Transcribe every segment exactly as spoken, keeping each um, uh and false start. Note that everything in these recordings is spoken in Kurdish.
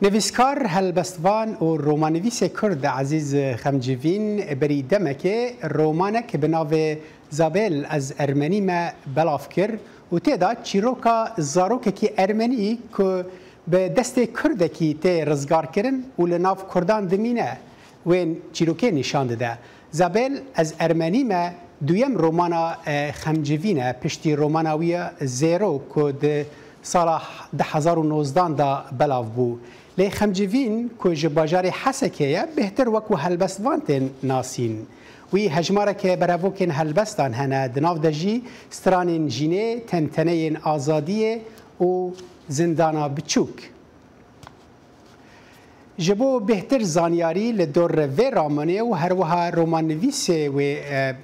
Nivîskar, helbestvan û romannivîsê Kurd Ezîz Xemcivîn berî demekê romanek bi navê Zabêl ez Ermenî me belav kir û tê de çîroka zarokekî Ermenî ku bi destê Kurdekî tê rizgarkirin û li nav Kurdan dimîne, wên çîrokê nîşan dide. Zabêl ez Ermenî me duyem romana, e, Xemcivîn e, piştî romana wî ya Zêro ku di sala du hezar û nozdan de belav bû. Lê Xemcivîn ku ji bajarê Hesekê ye, bêhtir wekû helbestvan tên nasîn. Wî hejmareke berevokên helbestan hene, di nav de jî stranên Jînê, Tenteneyên Azadiyê û Zindana Biçûk. Ji bo bêhtir zanyarî li dor vê ramanê û her wiha romannivîsê wê, e,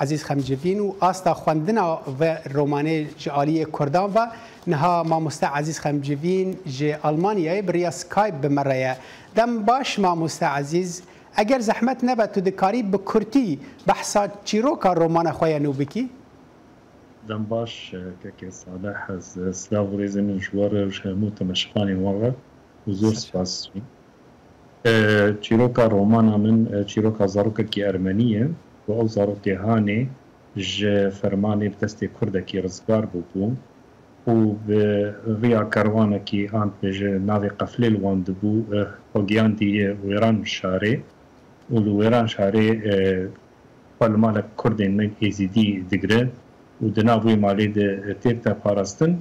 Ezîz Xemcivîn û asta xwendina vê romanê ji aliyê Kurdan ve, niha mamoste Ezîz Xemcivîn ji Almanyayê bi riya Skype bi me re ye. Dem baş mamoste Ezîz, eger zehmet nebe tu dikarî bi kurtî behsa çîroka romana xwe ya nû bikî? Dem baş, e, kekê Salih, ez, e, silav û rêzê min ji we re û ji hemû temaşevanên we re û zor spas jî. E, çîroka romana min, e, çîroka zarokekî Ermenî ye ku ew zarokê hanê ji fermanê bi destê Kurdekî rizgar bûbû û bi riya kerwanekî an dibêje navê qeflê li wan dibû, e, xwe giyandiye Wêranşarê û li Wêranşarê, e, xwe li malek Kurdên me Êzîdî digire û di nav wê malê de tête parastin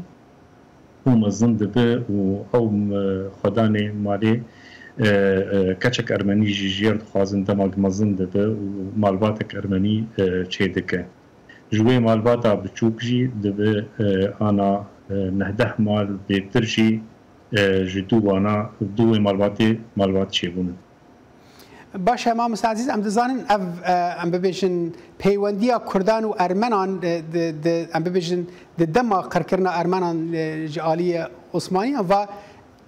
û mezin dibe û ew, e, xwedanê malê, e, e, keçek Ermenî jî jêr dixwazin dema ku mezin dibe û malbatek Ermenî, e, çêdike. Ji wê malbata biçûk jî dibe, e, ana, e, neh deh mal bêtir jî, e, ji dû wana, dû wê malbatê malbat çêbûne. Baş e, mamoste Ezîz, em dizanin ev, e, em bibêjin peywendiya Kurdan û Ermenan, e, di, di, em bibêjin di dema qirkirina Ermenan, e, ji aliyê Osmaniyan ve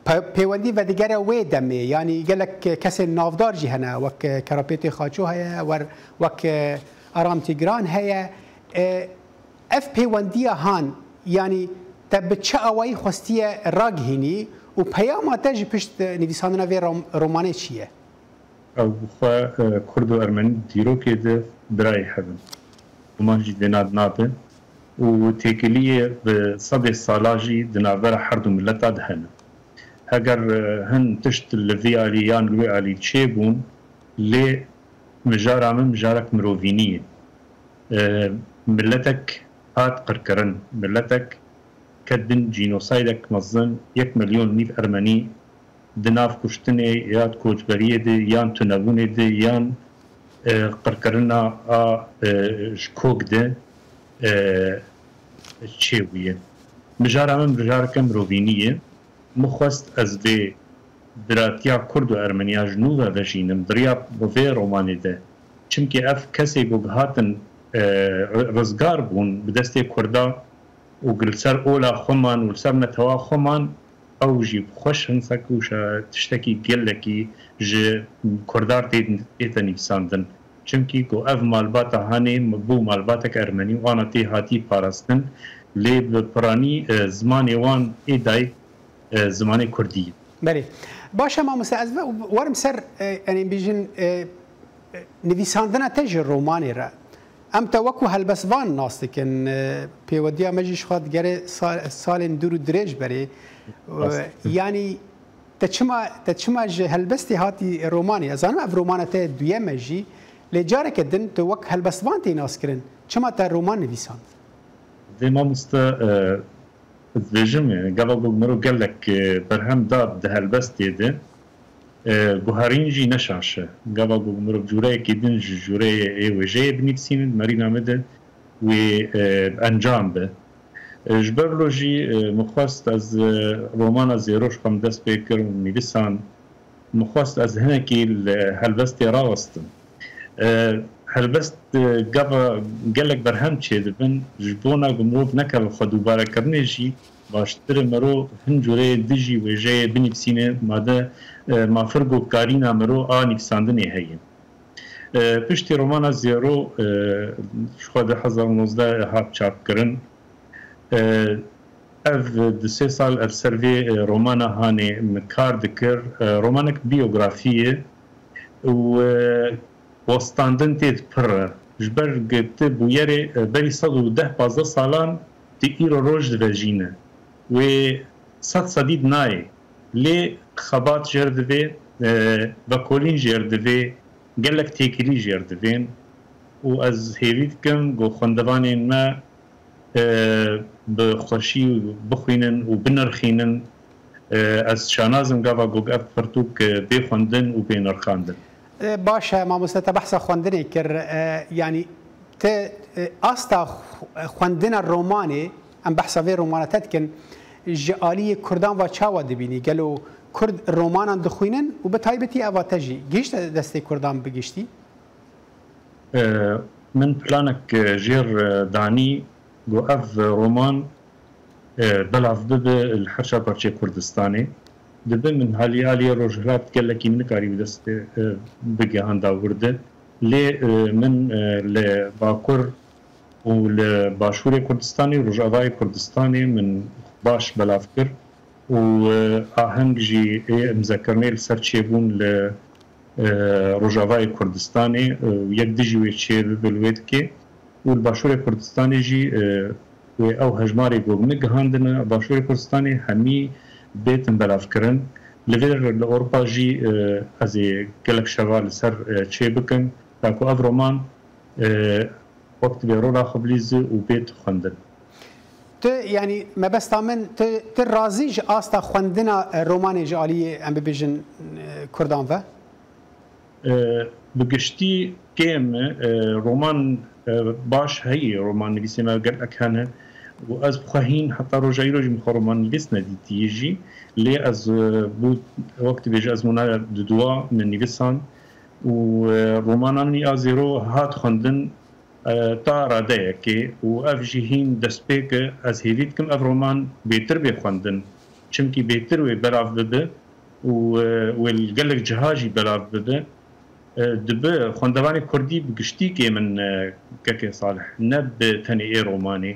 pe-, peywendî vedigere wê demê. Yanî gelek kesên navdar jî hene, wek, e, Karapêtê Xaço heye, wer-, wek, e, Aram Tîgran heye. E, Ev peywendiya han, yanî te bi çi awayî xwestiye ragihînî û peyama te ji pişt, e, nivîsandina vê rom-, romanê çi ye? Ew bi xwe, e, Kurd û Ermenî di dîrokê de birayê hev in. Guman jî dê nad nabe û têkiliyê bi sedê sala jî di navbera her du mileta de hene. Heger, e, hin tişt li vî alî yan li wê alî çêbûn, lê mijara min mijarek mirovînî ye. E, miletek hat qirkirin, miletek ket bin cînosaydek mezin, yek milyon nîv Ermenî di nav kuştinê ya koçberiyê de, yan tunebûnê de, yan, e, qirkirina a, e, ji kok de, e, çêbûye. Mijara min mijareke mirovînî ye. Min xwest ez vê biratiya Kurd û Ermeniya ji nû ve vejînim, di riya vê romanê de. Çimkî ev kesê ku hatin, e, rizgar bûn bi destê Kurda û li ser ola xwe man û li ser netewa xwe man, ew jî bi xweş hin sek û şa-, tiştekî gelekî ji Kurda tê-, tête nivîsandin. Çimkî ku ev malbata hanê bû malbatek Ermenî û ana tê hatî parastin, lê bi piranî, e, zimanê wan ê dayik, e, zimanê Kurdî ye. Belê. Baş e mamoste, ez ve-, werim ser, e, em ê bêjin, e, e, nivîsandina te ji romanê re. Em te wekû helbestvan nas dikin. E, pêwediya me jî ji xwe digere sa-, salên dûr û dirêj berê. Rast. E, yanî te çima, te çima ji helbestê hatî romanê? Ez zanim ev romana te duyem e jî, lê careke din tu wek helbestvan tê naskirin. Çima te roman nivîsand? Vê mamoste, e, ez dibêjim, e, gava ku mirov gelek, e, berhem da di helbestê de, e, guherîn jî ne şaş e. Gava ku mirov cûreyekî din ji cûreyê ê wêjeyê binivîsîne, di merîna me de wê, e, encam be. E, ji ber wilo jî, e, min xwest ez, e, romana Zêro ji xwe min dest pê kir û nivîsan. Min xwest ez hinekî li helbestê rawestim. E, helbest, e, gava gelek berhem çêdibin, ji bona ku mirov nekeve xwe dubare kirinê jî, baştir e mero hin cureyê dijî wêjeyê binivîsîne, ma de, e, ma fir ku karîna mero a nivîsandinê heye. E, piştî romana Zêro, e, ji xwe du hezar û nozdeh hat çapkirin. E, Ev di sê sal ev ser vê, e, romana hanê min kar dikir. E, romanek biyografî ye û, e, westandin tê di pir e. Ji ber ku tu bûyerê, e, berî sed û deh pazdeh salan tu îro roj divejîne. Wê sed sedî di nayê. Lê xebat jê re divê, e, vekolîn jê re divê, gelek têkilî jê re divên. Û ez hêvî dikim ku xwendevanên me e, bi xweşî bixwînin û binirxînin. E, ez şanaz im gava ku ev pirtûk, e, bê xwendin û bê nirxandin. E, baş e, mamoste, te behsa xwendinê kir. E, yanî te, e, asta xw-, xwendina romanê, em behsa vê romana te dikin, ji aliyê Kurdan ve çawa dibînî? Gelo Kurd romanan dixwînin û bi taybetî eva te jî gihişte destê Kurdan bi giştî? E, min planek, e, jêr, e, danî, got ev roman, e, belav bibe li her çar parçeyê Kurdistanê. Dibe min halî aliyê Rojhilat gelekî min nikarî bi dest, e, bigihanda wir de. Lê, e, min, e, li Bakur û li Başûrê Kurdistanê û Rojavayê Kurdistanê min baş belav kir û, e, aheng jî ê imzekirinê li ser çêbûn li e, Rojavayê Kurdistanê, e, yek dijî wê çêbibe li wê dikê û li Başûrê Kurdistanê jî, e, wê ew hejmarê ku min gihandine Başûrê Kurdistanê hemî bêtin belavkirin. Li vê li Ewropa jî, e, ez ê gelek şeva li ser, e, çê bikim, ta ku ev roman, e, wek divê rola xwe bilîze û bêt xwendin. Tu, yanî mebesta min, tu, tu razî ji asta xwendina, e, romanê ji aliyê, em bibêjin, e, Kurdan ve? E, bi giştî kêm e, roman, e, baş heyî, roman nivîsê me gelek hene û ez bi xwe hîn heta roja îro jî min xwe roman nivîs nedîtî jî. Lê ez, e, bû, wek dibêje, ezmûna duduwa min nivîsan û, e, romana min ya zêro hat xwendin, e, ta radeyekê û ev jî hîn destpêk e. Ez hêvî dikim ev roman bêtir bê xwendin. Çimkî bêtir wê belav bibe û, e, wê li gelek ciha jî belav bibe. E, dibe xwendevanê kurdî bi giştî kêm in, e, kekê Salih, ne bi tenê ê romanê.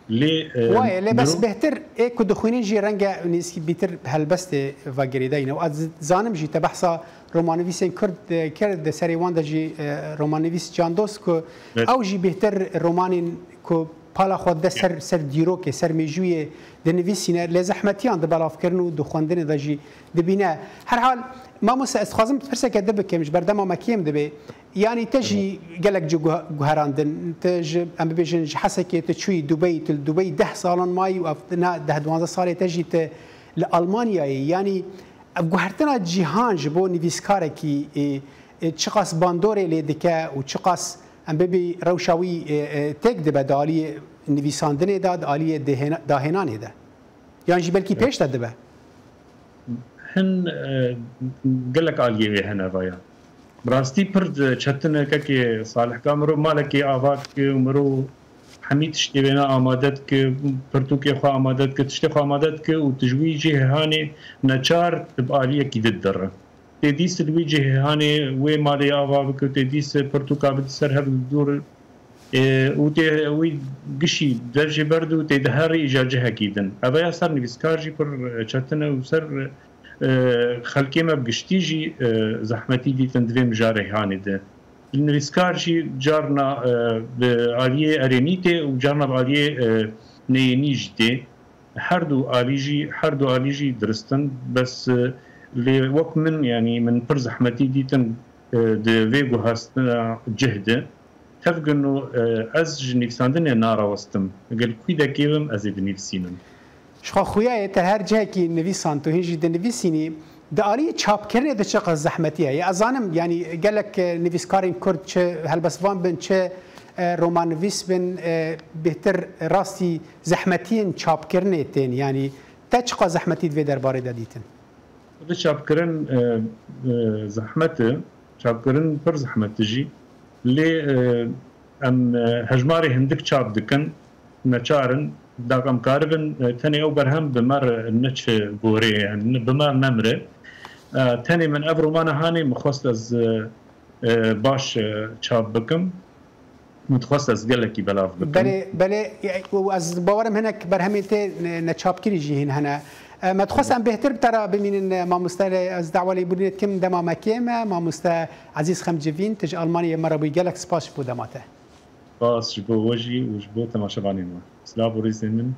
Lê, e, Waye, lê bes mirov- bêhtir ê ku dixwînin jî renge nîskî bîtir helbestê ve girêdayî ne. Û ez zanim jî te behsa romannivîsên kurd, e, kir, di serê wan de jî, e, romannivîs Can Dost ku Evet. ew jî bêhtir romanên ku pala xwe de ser, ser dîrokê, ser mêjûyê dinivîsîne, lê zehmetiyan di belavkirin û di xwendinê de jî dibîne. Herhal, mamoste, ez dixwazim pirseke din bikim, ji ber dema me kêm dibe. Yanî te jî gelek cî guh-, guherandin, te ji, em bibêjin, ji Hesekê tu çûyî Dubeyî, tu li Dubeyî deh salan mayî û ev na deh duwazdeh salê te jî tu li Almanyayê. Yanî ev guhertina cîhan ji bo nivîskarekî, e, e, çiqas bandorê lê dike û çiqas, em bibî, rewşa wî, e, e, têk dibe di aliyê nivîsandinê de, di aliyê dihêna-, dahênanê de? Yan jî belkî pêş de dibe? Hin, e, gelek aliyê wê hene vaya. Bi rastî pir çetin e kekê Salih, ka mirov malekê ava dike û mirov hemî tiştê wêne amade dike, pirtûkê xwe amade dike, tiştê xwe amade dike û tu ji wî cihê hanê neçar tu bi aliyekî didire. Tê dîs li wî cihê hanê wê malê ava bike, tê dîs pirtûka bide ser hev li dûr, e, û tê wî gişî dev jê berde û tê diherî îcar cihekî din. Ev ya ser nivîskar jî pir, e, çetin e û ser, e, xelkê me bi giştî jî, e, zehmetî dîtin di vê mijarê hanê de. Nivîskar jî carna, e, bi aliyê erênî tê û carna bi aliyê, e, neyênî jî tê. Her du alî jî, her du alî jî dirist in. Bes, e, lê wek min, yanî min pir zehmetî dîtin, e, di vê guhastina cih de. Tevgin û, e, ez ji nivîsandinê narawestim. Gel kûdekê bim, ez ê dinivîsînim. Ji xwe xuya ye, te her cihekî nivîsand, tu hîn jî dinivîsînî. Di aliyê çapkirinê de çiqas zehmetî heye? Ez zanim, yanî gelek, e, nivîskarên kurd, çi helbestvan bin, çi, e, romannivîs bin, e, bêhtir rastî zehmetiyên çapkirinê tên. Yanî te çiqas zehmetî di vê derbarê de dîtin? Di çapkirin, e, e, zehmet e, çapkirin pir zehmet e jî. Lê, e, em, e, hejmarê hindik çap dikin, neçar in, da em karibin, e, tenê ew berhem bi me re neçe gorê, yani bi me nemire. E, tenê min ev romana hanê min xwest ez, e, e, baş, e, çap bikim. Min dixwest ez gelekî belav bikim. Belê, belê, û ez bawerim hinek berhemên tê ne-, neçapkirî jî hîn hene. E, me dixwest em bêhtir bi te re bimînin, e, mamoste, lê ez dawa lêbûrînê dikim, dema me kêm e, mamoste Ezîz Xemcivîn, tu ji Almanyayê me re bûyî, gelek spas ji bo dema te. Spas ji bo we jî û ji bo temaşevanên we. Silav û rêzên min.